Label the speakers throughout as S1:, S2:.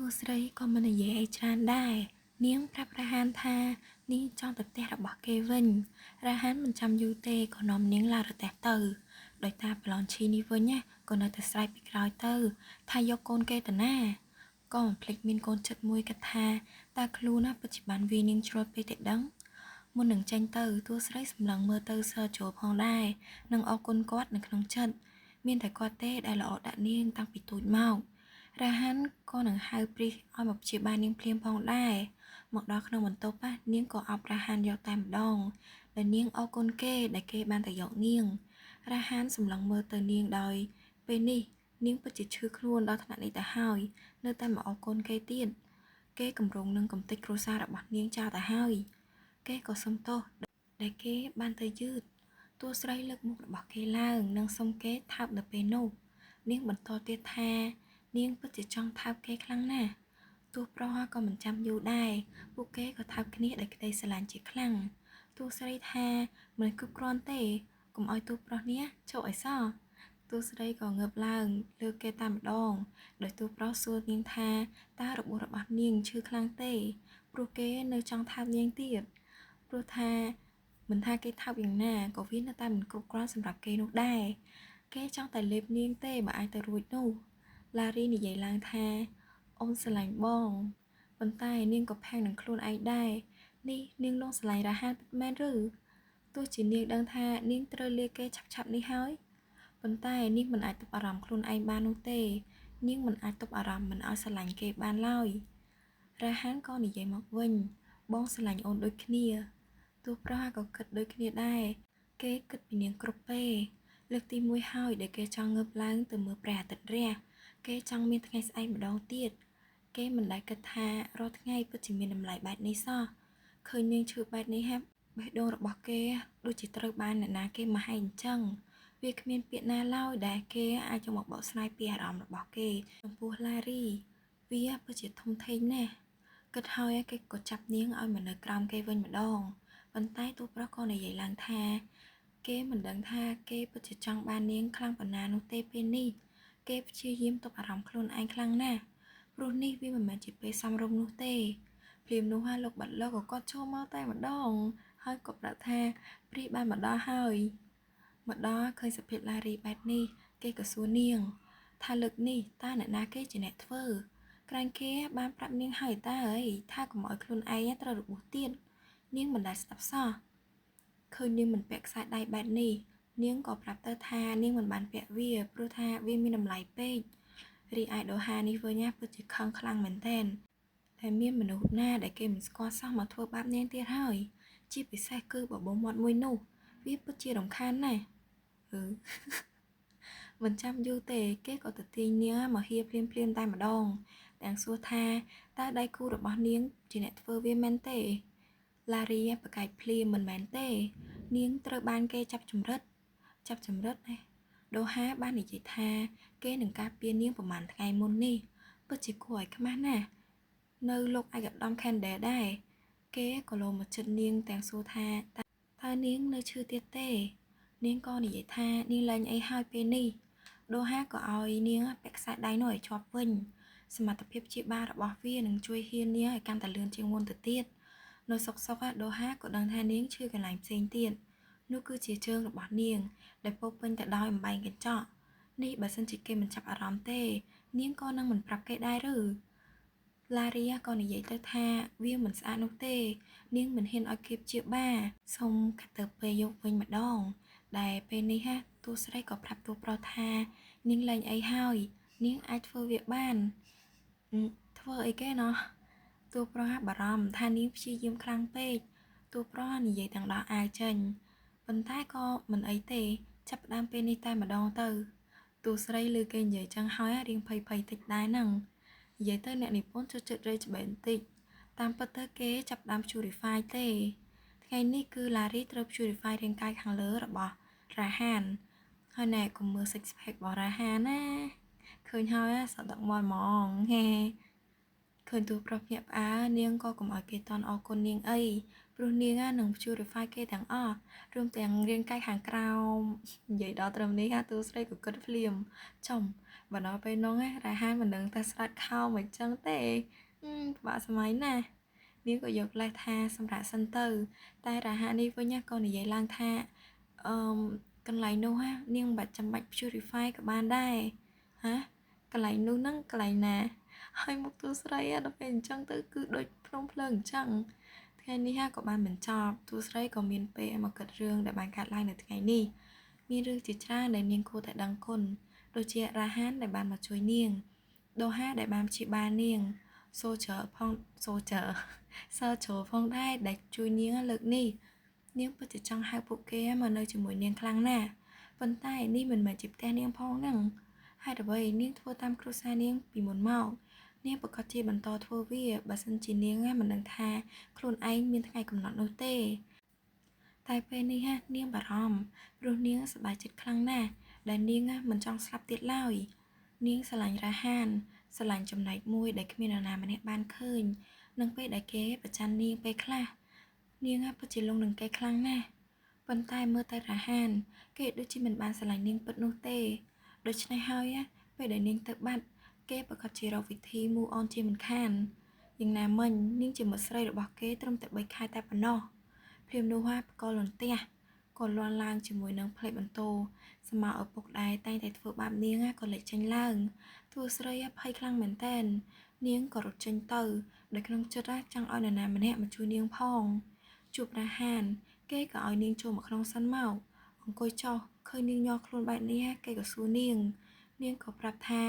S1: តួស្រីក៏មិននិយាយអីច្រើនដែរនាងប្រាប់រ៉ាហានថានាងចង់ទៅផ្ទះរបស់គេវិញរ៉ាហានមិនចាំយូរទេក៏នាំនាងឡើងរទេះទៅដោយតាប្លន់ឈីនេះវិញណាក៏នៅតែស្រែកពីក្រោយទៅថាយកកូនគេទៅណាក៏មិនភ្លេចមានកូនចិត្តមួយគិតថាតើខ្លួនណាពិតជាបានវាយនាងជ្រុលពេកទេដឹងមុននឹងចេញទៅតួស្រីសម្លឹងមើលទៅសើចូលផងដែរនិងអរគុណគាត់នៅក្នុងចិត្តមានតែគាត់ទេដែលល្អដាក់នាងតាំងពីទូចមករ៉ាហានក៏នឹងហៅព្រីសឲ្យមកព្យាបាលនាងភ្លាមផងដែរមកដល់ក្នុងបន្ទប់នាងក៏អបរ៉ាហានយកតែម្ដងដែលនាងអរគុណគេដែលគេបានតែយកនាងរ៉ាហានសម្លឹងមើលទៅនាងដោយពេលនេះនាងពិតជាឈឺខ្លួនដល់ថ្នាក់នេះទៅហើយនៅតែមកអរគុណគេទៀតគេកម្រងនឹងកំទេចគ្រួសាររបស់នាងចោលទៅហើយគេក៏សុំទោសដែលគេបានទៅយឺតតួស្រីលើកមុខរបស់គេឡើងនិងសុំគេថើបនៅពេលនោះនាងបន្តទៀតថានាងពិតជាចង់ថើបគេខ្លាំងណាស់ទោះប្រុសក៏មិនចាំយូរដែរពួកគេក៏ថើបគ្នាដោយក្តីស្រឡាញ់ជាខ្លាំងតួស្រីថាមិនគ្រប់គ្រាន់ទេកុំឲ្យតួប្រុសនេះជោគឲ្យសោះតួស្រីក៏ងើបឡើងលើកគេតែម្ដងដោយតួប្រុសសួរនាងថាតើរបួសរបស់នាងឈឺខ្លាំងទេព្រោះគេនៅចង់ថើបនាងទៀតព្រោះថាមិនថាគេថើបយ៉ាងណាក៏វានៅតែមិនគ្រប់គ្រាន់សម្រាប់គេនោះដែរគេចង់តែលេបនាងទេបើអាចទៅរួចនោះឡារីនិយាយឡើងថាអូនស្រឡាញ់បងប៉ុន្តែនាងក៏ផាំងនឹងខ្លួនឯងដែរនេះនាងលងស្រឡាញ់រ៉ាហានពិតមែនឬទោះជានាងដឹងថានាងត្រូវលាគេឆាប់ៗនេះហើយប៉ុន្តែនាងមិនអាចទប់អារម្មណ៍ខ្លួនឯងបាននោះទេនាងមិនអាចទប់អារម្មណ៍មិនឲ្យស្រឡាញ់គេបានឡើយរ៉ាហានក៏និយាយមកវិញបងស្រឡាញ់អូនដូចគ្នាទោះប្រុសក៏គិតដូចគ្នាដែរគេគិតពីនាងគ្រប់ពេលលើកទី1ហើយដែលគេចង់ងើបឡើងទៅមើលព្រះអាទិត្យរះគេចង់មានថ្ងៃស្អែកម្ដងទៀតគេមិនដែលគិតថារាល់ថ្ងៃពិតជាមានតម្លៃបែបនេះសោះឃើញនាងឈឺបែបនេះហាប់បេះដូងរបស់គេដូចជាត្រូវបានអ្នកណាគេមកហែកអញ្ចឹងវាគ្មានពាក្យណាឡើយដែលគេអាចយកមកបកស្រាយពីអារម្មណ៍របស់គេចំពោះឡារីវាពិតជាធំធេងណាស់គិតហើយគេក៏ចាប់នាងឲ្យមកនៅក្រោមគេវិញម្ដងប៉ុន្តែតួប្រុសក៏និយាយឡើងថាគេមិនដឹងថាគេពិតជាចង់បាននាងខ្លាំងប៉ុណ្ណានោះទេពេលនេះគេព្យាយាមទប់អារម្មណ៍ខ្លួនឯងខ្លាំងណាស់ព្រោះនេះវាមិនមែនជាពេលសមរម្យនោះទេភ្លាមនោះហើយលោកបាត់លោកក៏គាត់ចូលមកតែម្ដងហើយក៏ប្រាប់ថាព្រីបានមកដល់ហើយមកដល់ឃើញសភាពឡារីបែបនេះគេក៏សួរនាងថាលើកនេះតើអ្នកណាគេជាអ្នកធ្វើក្រែងគេបានប្រាប់នាងហើយតើអីថាកុំឲ្យខ្លួនឯងត្រូវរបួសទៀតនាងមិនដែលស្ដាប់សោះឃើញនាងមិនពាក់ខ្សែដៃបែបនេះនាងក៏ប្រាប់ទៅថានាងមិនបានពាក់វាព្រោះថាវាមានតម្លៃពេករីឯដូហានេះវិញណាពិតជាខឹងខ្លាំងមែនទែនតែមានមនុស្សណាដែលគេមិនស្គាល់សោះមកធ្វើបាបនាងទៀតហើយជាពិសេសគឺបបោមាត់មួយនោះវាពិតជារំខានណាស់មិនចាំយូរទេគេក៏ទៅទាញនាងមកហៀភ្លាមភ្លាមតែម្ដងទាំងសួរថាតើដៃគូរបស់នាងជាអ្នកធ្វើវាមែនទេឡារីប្រកែកភ្លាមមិនមែនទេនាងត្រូវបានគេចាប់ចម្រិតណាដូហាបាននិយាយថាគេនឹងការពារនាងប្រហែលថ្ងៃមុននេះពិតជាគួរឲ្យខ្មាស់ណាស់នៅលោកឯកឧត្តម Kendall ដែរគេក៏លោមកចិត្តនាងទាំងសួរថាតើនាងនៅឈឺទៀតទេនាងក៏និយាយថានាងលែងអីហើយពេលនេះដូហាក៏ឲ្យនាងពាក់ខ្សែដៃនោះឲ្យជាប់វិញសមត្ថភាពព្យាបាលរបស់វានឹងជួយហ៊ាននាងឲ្យកាន់តែលឿនជាងមុនទៅទៀតនៅសុកដូហាក៏ដឹងថានាងឈឺកន្លែងផ្សេងទៀតនោះគឺជាជើងរបស់នាងដែលពោពេញទៅដោយអំបែងកញ្ចក់នេះបើសិនជាគេមិនចាប់អារម្មណ៍ទេនាងក៏នឹងមិនប្រាប់គេដែរឬឡារីក៏និយាយទៅថាវាមិនស្អាតនោះទេនាងមិនហ៊ានឲ្យគេព្យាបាលសូមកាត់ទៅពេលយកវិញម្ដងដែលពេលនេះហាតួស្រីក៏ប្រាប់តួប្រុសថានាងលែងអីហើយនាងអាចធ្វើវាបានធ្វើអីគេណោះតួប្រុសបារម្ភថានាងព្យាយាមខ្លាំងពេកតួប្រុសនិយាយទាំងដោះអាវចេញប៉ុន្តែក៏មិនអីទេចាប់ផ្ដើមពេលនេះតែម្ដងទៅតួស្រីលើគេនិយាយចឹងហើយរៀងភ័យតិចដែរហ្នឹងនិយាយទៅអ្នកនិពន្ធចូលចិត្តរេចបែនតិចតាមពិតទៅគេចាប់ផ្ដើម purify ទេថ្ងៃនេះគឺឡារីត្រូវ purify រាងកាយខាងលើរបស់រ៉ាហានហើយណែកុំមើល six pack របស់រ៉ាហានណាឃើញហើយសដឹកមកហ្មងហេឃើញតួប្រុសភ្ញាក់ផ្អើលនាងក៏កុំឲ្យគេតន់អរគុណនាងអីព្រោះ ព្រោះនាងនឹង purify គេទាំងអស់រួមទាំងរាងកាយខាងក្រោមនិយាយដល់ត្រឹមនេះតួស្រីក៏គិតភ្លាមចំបើដល់ពេលនោះរ៉ាហានមិនដឹងថាស្រាត់ខោមិនចឹងទេពិបាកសម័យណាស់នាងក៏យកលេសថាសម្រាប់សិនទៅតែរ៉ាហាននេះវិញក៏និយាយឡើងថាអឺកន្លែងនោះនាងមិនបាច់ចាំបាច់ purify ក៏បានដែរហាកន្លែងនោះហ្នឹងកន្លែងណាហើយមុខតួស្រីដល់ពេលអញ្ចឹងទៅគឺដូចភ្នំភ្លើងអញ្ចឹងថ្ងៃនេះក៏បានបញ្ចប់តួស្រីក៏មានពេលមកគិតរឿងដែលបានកើតឡើងនៅថ្ងៃនេះមានរឿងជាច្រើនដែលនាងគួរតែដឹងគុណដូចជារ៉ាហានដែលបានមកជួយនាងដូហាដែលបានព្យាបាលនាងសូជើផងសូជើសើជ្រផងដែរដែលជួយនាងលើកនេះនាងពិតជាចង់ហៅពួកគេមកនៅជាមួយនាងខ្លាំងណាស់ប៉ុន្តែនេះមិនមែនជាផ្ទះនាងផងហ្នឹងហេតុអ្វីនាងធ្វើតាមគ្រួសារនាងពីមុនមកនាងប្រកាសជាបន្តធ្វើវាបើសិនជានាងមិនដឹងថាខ្លួនឯងមានថ្ងៃកំណត់នោះទេតែពេលនេះនាងបារម្ភព្រោះនាងសប្បាយចិត្តខ្លាំងណាស់ដែលនាងមិនចង់ស្លាប់ទៀតឡើយនាងស្រឡាញ់រ៉ាហានស្រឡាញ់ចំណែកមួយដែលគ្មាននរណាម្នាក់បានឃើញនឹងពេលដែលគេប្រច័ណ្ឌនាងពេលខ្លះនាងពិតជាលងនឹងគេខ្លាំងណាស់ប៉ុន្តែមើលទៅរ៉ាហានគេដូចជាមិនបានស្រឡាញ់នាងពិតនោះទេដូច្នេះហើយពេលដែលនាងទៅបាត់គេប្រកាសជារកវិធីមូអនជាមិនខានយ៉ាងណាមិញនាងជាមិត្តស្រីរបស់គេត្រឹមតែ3ខែតែប៉ុណ្ណោះភ្លាមនោះហើយបកលន្ទះក៏លាន់ឡើងជាមួយនឹងផ្លេកបន្ទោស្មៅឪពុកដែរតែងតែធ្វើបាបនាងក៏លេចចេញឡើងតួស្រីភ័យខ្លាំងមែនទែននាងក៏រត់ចេញទៅដោយក្នុងចិត្តចង់ឲ្យនរណាម្នាក់មកជួយនាងផងជួបរ៉ាហានគេក៏ឲ្យនាងចូលមកក្នុងសិនមកអង្គុយចុះឃើញនាងញ័រខ្លួនបែបនេះគេក៏សួរនាងនាងក៏ប្រាប់ថា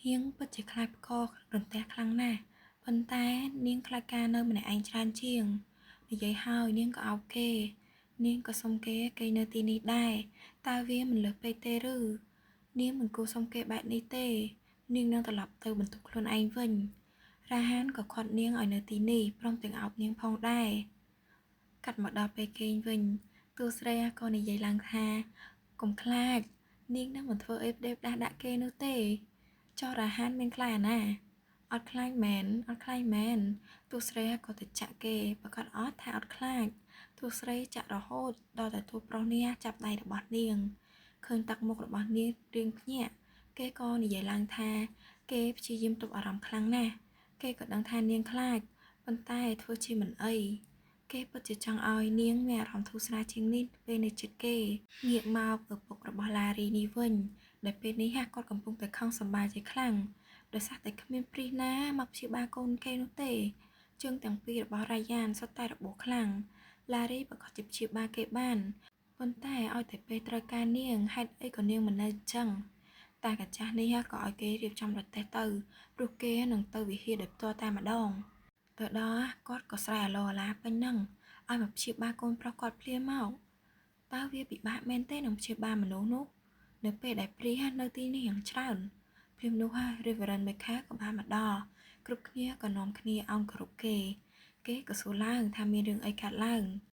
S1: នាងពិតជាខ្លាចផ្ករន្ទះខ្លាំងណាស់ប៉ុន្តែនាងខ្លាចការនៅម្នាក់ឯងច្រើនជាងនិយាយហើយនាងក៏អោបគេនាងក៏សុំគេគេនៅទីនេះដែរតើវាមិនលើសពេកទេឬនាងមិនគួរសុំគេបែបនេះទេនាងនឹងត្រឡប់ទៅបន្ទប់ខ្លួនឯងវិញរ៉ាហានក៏ខាត់នាងឲ្យនៅទីនេះព្រមទាំងអោបនាងផងដែរកាត់មកដល់ពេលគេងវិញតួស្រីក៏និយាយឡើងថាកុំខ្លាចនាងនឹងមិនធ្វើអីផ្ដេសផ្ដាស់ដាក់គេនោះទេចុះរ៉ាហានមានខ្លាចអាណាអត់ខ្លាចមែនអត់ខ្លាចមែនតួស្រីក៏ទៅចាក់គេប្រកាសអត់ថាអត់ខ្លាចតួស្រីចាក់រហូតដល់តែតួប្រុសនេះចាប់ដៃរបស់នាងឃើញទឹកមុខរបស់នាងរៀងភ្ញាក់គេក៏និយាយឡើងថាគេព្យាយាមទប់អារម្មណ៍ខ្លាំងណាស់គេក៏ដឹងថានាងខ្លាចប៉ុន្តែធ្វើជាមិនអីគេពិតជាចង់ឲ្យនាងមានអារម្មណ៍ធូរស្រាលជាងនេះពេលនៅជិតគេងាកមកឪពុករបស់ឡារីនេះវិញដែលពេលនេះគាត់កំពុងតែខឹងសម្បាជាខ្លាំងដោយសារតែគ្មានព្រីសណាមកព្យាបាលកូនគេនោះទេជើងទាំងពីររបស់រ៉ាយ៉ានសុទ្ធតែរបួសខ្លាំងឡារីប្រកាសជាព្យាបាលគេបានប៉ុន្តែឲ្យតែពេលត្រូវការនាងហេតុអីក៏នាងមិននៅអញ្ចឹងតែកាចាស់នេះក៏ឲ្យគេរៀបចំរទេះទៅព្រោះគេនឹងទៅវិហារដោយផ្ទាល់តែម្ដងទៅដល់គាត់ក៏ស្រែកអាឡអាឡាពេញហ្នឹងឲ្យមកព្យាបាលកូនប្រុសគាត់ភ្លាមមកតើវាពិបាកមែនទេនឹងព្យាបាលមនុស្សនោះនៅពេលដែលព្រាសនៅទីនេះយ៉ាងច្រើនភ្លាមនោះ Reverend Mecca ក៏បានមកដល់គ្រប់គ្នាក៏នាំគ្នាអោនគោរពគេគេក៏សួរឡើងថាមានរឿងអីកើតឡើង